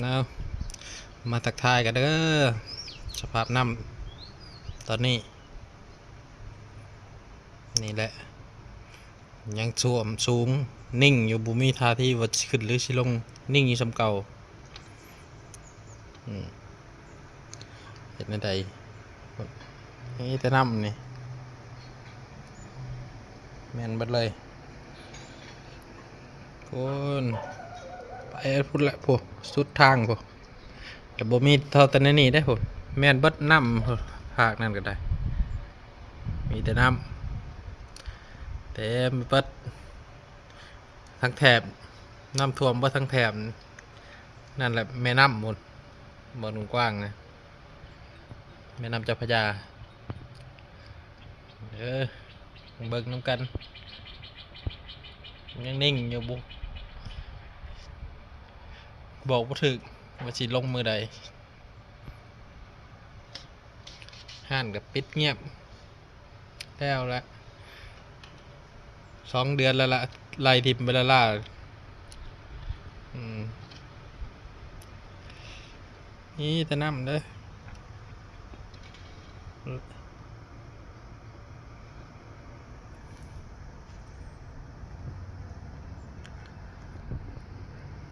ເອົາ ມາທັກທາຍກັນເດີ ສະພາບນ້ຳຕອນນີ້ ນີ້ແຫຼະ ຍັງຖ້ວມສູງ ນິ່ງຢູ່ ບໍ່ມີທ່າທີວ່າຊິຂຶ້ນ ຫຼື ຊິລົງ ນິ່ງຢູ່ສ່ຳເກົ່າ. ອືມ ເຮັດແນວໃດ ມີແຕ່ນ້ຳນີ້ ແມ່ນເບິດເລີຍ ພຸ້ນ ໄປພຸ້ນແຫຼະ ພຸ້ນ ສຸດທາງພຸ້ນ ແຕ່ບໍ່ມີເທົ່າແຕ່ໃນນີ້ເດ້ພຸ້ນ ແມ່ນເບິດນ້ຳ ພາກນັ້ນກໍໄດ້ ມີແຕ່ນ້ຳ ເຕັມໄປເບິດ ທັງແຖບ ນ້ຳຖ້ວມເບິດທັງແຖບ ນັ້ນແຫຼະແມ່ນ້ຳພຸ້ນ ບ່ອນກວ້າງໆນະ ແມ່ນ້ຳເຈົ້າພະຍາ ເອີ ເບິ່ງນຳກັນ ຍັງນິ່ງຢູ່ ບໍ່ ບອກບໍ່ຖືກວ່າຊິລົງມື້ໃດ. ຮ້ານກໍປິດງຽບແລ້ວລະ ສອງເດືອນແລ້ວລະ ໄລ່ຖິ້ມໄປລ້າໆ ອືມ ມີແຕ່ນ້ຳເດີ ເ